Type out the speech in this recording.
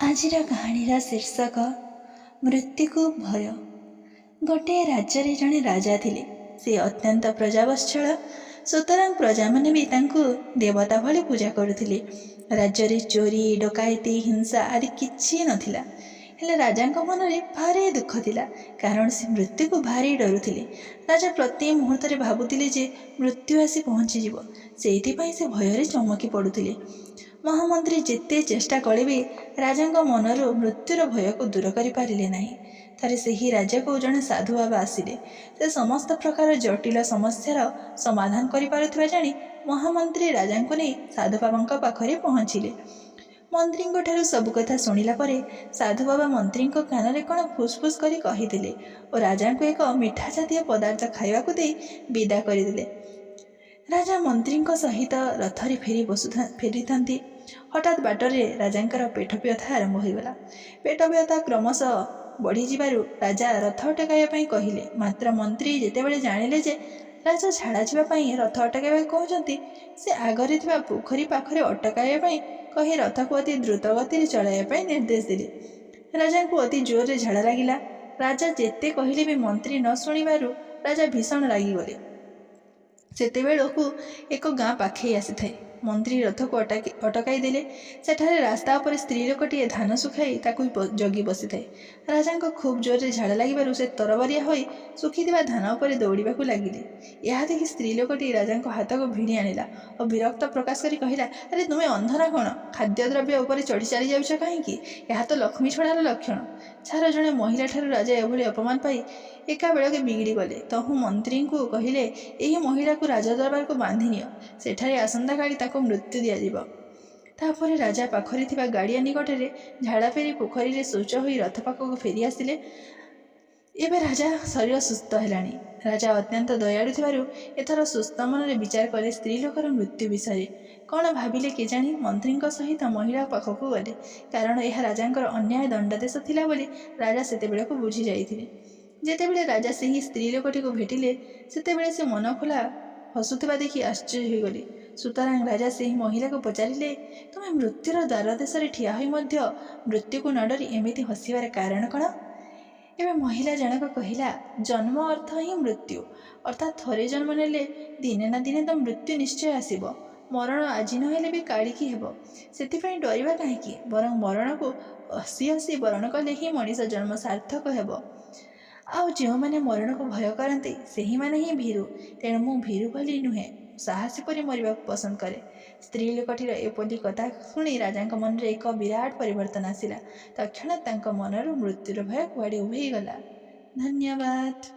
ଆଜିର କାହାଣୀର ଶୀର୍ଷକ ମୃତ୍ୟୁକୁ ଭୟ। ଗୋଟିଏ ରାଜ୍ୟରେ ଜଣେ ରାଜା ଥିଲେ। ସେ ଅତ୍ୟନ୍ତ ପ୍ରଜାବତ୍ସଳ। ସୁତରାଂ ପ୍ରଜାମାନେ ବି ତାଙ୍କୁ ଦେବତା ଭଳି ପୂଜା କରୁଥିଲେ। ରାଜ୍ୟରେ ଚୋରି, ଡକାୟତି, ହିଂସା ଆଦି କିଛି ନଥିଲା। ହେଲେ ରାଜାଙ୍କ ମନରେ ଭାରି ଦୁଃଖ ଥିଲା, କାରଣ ସେ ମୃତ୍ୟୁକୁ ଭାରି ଡରୁଥିଲେ। ରାଜା ପ୍ରତି ମୁହୂର୍ତ୍ତରେ ଭାବୁଥିଲେ ଯେ ମୃତ୍ୟୁ ଆସି ପହଞ୍ଚିଯିବ। ସେଇଥିପାଇଁ ସେ ଭୟରେ ଚମକି ପଡ଼ୁଥିଲେ। ମହାମନ୍ତ୍ରୀ ଯେତେ ଚେଷ୍ଟା କଲେ ବି ରାଜାଙ୍କ ମନରୁ ମୃତ୍ୟୁର ଭୟକୁ ଦୂର କରିପାରିଲେ ନାହିଁ। ଥରେ ସେହି ରାଜ୍ୟକୁ ଜଣେ ସାଧୁ ବାବା ଆସିଲେ। ସେ ସମସ୍ତ ପ୍ରକାର ଜଟିଳ ସମସ୍ୟାର ସମାଧାନ କରିପାରୁଥିବା ଜାଣି ମହାମନ୍ତ୍ରୀ ରାଜାଙ୍କୁ ନେଇ ସାଧୁବାବାଙ୍କ ପାଖରେ ପହଞ୍ଚିଲେ। ମନ୍ତ୍ରୀଙ୍କଠାରୁ ସବୁ କଥା ଶୁଣିଲା ପରେ ସାଧୁବାବା ମନ୍ତ୍ରୀଙ୍କ କାନରେ କ'ଣ ଫୁସ୍ଫୁସ୍ କରି କହିଦେଲେ ଓ ରାଜାଙ୍କୁ ଏକ ମିଠା ଜାତୀୟ ପଦାର୍ଥ ଖାଇବାକୁ ଦେଇ ବିଦା କରିଦେଲେ। ରାଜା ମନ୍ତ୍ରୀଙ୍କ ସହିତ ରଥରେ ଫେରିଥାନ୍ତି, ହଠାତ୍ ବାଟରେ ରାଜାଙ୍କର ପେଟ ବ୍ୟଥା ଆରମ୍ଭ ହୋଇଗଲା। ପେଟ ବ୍ୟଥା କ୍ରମଶଃ ବଢ଼ିଯିବାରୁ ରାଜା ରଥ ଅଟକାଇବା ପାଇଁ କହିଲେ। ମାତ୍ର ମନ୍ତ୍ରୀ ଯେତେବେଳେ ଜାଣିଲେ ଯେ ରାଜା ଝାଡ଼ା ଯିବା ପାଇଁ ରଥ ଅଟକାଇବାକୁ କହୁଛନ୍ତି, ସେ ଆଗରେ ଥିବା ପୋଖରୀ ପାଖରେ ଅଟକାଇବା ପାଇଁ କହି ରଥକୁ ଅତି ଦ୍ରୁତ ଗତିରେ ଚଳାଇବା ପାଇଁ ନିର୍ଦ୍ଦେଶ ଦେଲେ। ରାଜାଙ୍କୁ ଅତି ଜୋରରେ ଝାଡ଼ା ଲାଗିଲା। ରାଜା ଯେତେ କହିଲେ ବି ମନ୍ତ୍ରୀ ନ ଶୁଣିବାରୁ ରାଜା ଭୀଷଣ ରାଗିଗଲେ। ସେତେବେଳକୁ ଏକ ଗାଁ ପାଖେଇ ଆସିଥାଏ। ମନ୍ତ୍ରୀ ରଥକୁ ଅଟକାଇ ଦେଲେ। ସେଠାରେ ରାସ୍ତା ଉପରେ ସ୍ତ୍ରୀ ଲୋକଟିଏ ଧାନ ଶୁଖାଇ ତାକୁ ଜଗି ବସିଥାଏ। ରାଜାଙ୍କ ଖୁବ୍ ଜୋରରେ ଝାଡ଼ା ଲାଗିବାରୁ ସେ ତରବରିଆ ହୋଇ ଶୁଖିଥିବା ଧାନ ଉପରେ ଦୌଡ଼ିବାକୁ ଲାଗିଲେ। ଏହା ଦେଖି ସ୍ତ୍ରୀ ଲୋକଟି ରାଜାଙ୍କ ହାତକୁ ଭିଡ଼ି ଆଣିଲା ଓ ବିରକ୍ତ ପ୍ରକାଶ କରି କହିଲା, "ଆରେ, ତୁମେ ଅନ୍ଧ ନା କ'ଣ? ଖାଦ୍ୟଦ୍ରବ୍ୟ ଉପରେ ଚଢ଼ି ଚାଲିଯାଉଛ କାହିଁକି? ଏହା ତ ଲକ୍ଷ୍ମୀ ଛଡ଼ାର ଲକ୍ଷଣ।" ଛାର, ଜଣେ ମହିଳାଠାରୁ ରାଜା ଏଭଳି ଅପମାନ ପାଇ ଏକାବେଳକେ ବିଗିଡ଼ିଗଲେ। ତହୁଁ ମନ୍ତ୍ରୀଙ୍କୁ କହିଲେ, "ଏହି ମହିଳାକୁ ରାଜଦରବାରକୁ ବାନ୍ଧି ନିଅ। ସେଠାରେ ଆସନ୍ତାକାଲି ତାକୁ ମୃତ୍ୟୁ ଦିଆଯିବ।" ତାପରେ ରାଜା ପାଖରେ ଥିବା ଗାଡ଼ିଆ ନିକଟରେ ଝାଡ଼ା ଫେରି ପୋଖରୀରେ ଶୌଚ ହୋଇ ରଥ ପାଖକୁ ଫେରି ଆସିଲେ। ଏବେ ରାଜା ଶରୀର ସୁସ୍ଥ ହେଲାଣି। ରାଜା ଅତ୍ୟନ୍ତ ଦୟାଳୁ ଥିବାରୁ ଏଥର ସୁସ୍ଥ ମନରେ ବିଚାର କଲେ ସ୍ତ୍ରୀ ଲୋକର ମୃତ୍ୟୁ ବିଷୟରେ। କ'ଣ ଭାବିଲେ କେଜାଣି, ମନ୍ତ୍ରୀଙ୍କ ସହିତ ମହିଳା ପାଖକୁ ଗଲେ। କାରଣ ଏହା ରାଜାଙ୍କର ଅନ୍ୟାୟ ଦଣ୍ଡାଦେଶ ଥିଲା ବୋଲି ରାଜା ସେତେବେଳକୁ ବୁଝି ଯାଇଥିଲେ। ଯେତେବେଳେ ରାଜା ସେହି ସ୍ତ୍ରୀ ଲୋକଟିକୁ ଭେଟିଲେ, ସେତେବେଳେ ସେ ମନଖୋଲା ହସୁଥିବା ଦେଖି ଆଶ୍ଚର୍ଯ୍ୟ ହୋଇଗଲେ। ସୁତରାଂ ରାଜା ସେହି ମହିଳାକୁ ପଚାରିଲେ, "ତୁମେ ମୃତ୍ୟୁର ଦ୍ୱାରଦେଶରେ ଠିଆ ହୋଇ ମଧ୍ୟ ମୃତ୍ୟୁକୁ ନ ଡରି ଏମିତି ହସିବାର କାରଣ କ'ଣ?" ଏବେ ମହିଳା ଜଣକ କହିଲା, "ଜନ୍ମ ଅର୍ଥ ହିଁ ମୃତ୍ୟୁ। ଅର୍ଥାତ୍ ଥରେ ଜନ୍ମ ନେଲେ ଦିନେ ନା ଦିନେ ତ ମୃତ୍ୟୁ ନିଶ୍ଚୟ ଆସିବ। ମରଣ ଆଜି ନହେଲେ ବି କାଳିକି ହେବ। ସେଥିପାଇଁ ଡରିବା କାହିଁକି? ବରଂ ମରଣକୁ ହସି ହସି ବରଣ କଲେ ହିଁ ମଣିଷ ଜନ୍ମ ସାର୍ଥକ ହେବ। ଆଉ ଯେଉଁମାନେ ମରଣକୁ ଭୟ କରନ୍ତି, ସେହିମାନେ ହିଁ ଭୀରୁ। ତେଣୁ ମୁଁ ଭୀରୁ ଭଳି ନୁହେଁ, ସାହସୀ ପରି ମରିବାକୁ ପସନ୍ଦ କରେ।" ସ୍ତ୍ରୀ ଲୋକଟିର ଏପରି କଥା ଶୁଣି ରାଜାଙ୍କ ମନରେ ଏକ ବିରାଟ ପରିବର୍ତ୍ତନ ଆସିଲା। ତତ୍କ୍ଷଣାତ୍ ତାଙ୍କ ମନରୁ ମୃତ୍ୟୁର ଭୟ କୁଆଡ଼େ ଉଭେଇଗଲା। ଧନ୍ୟବାଦ।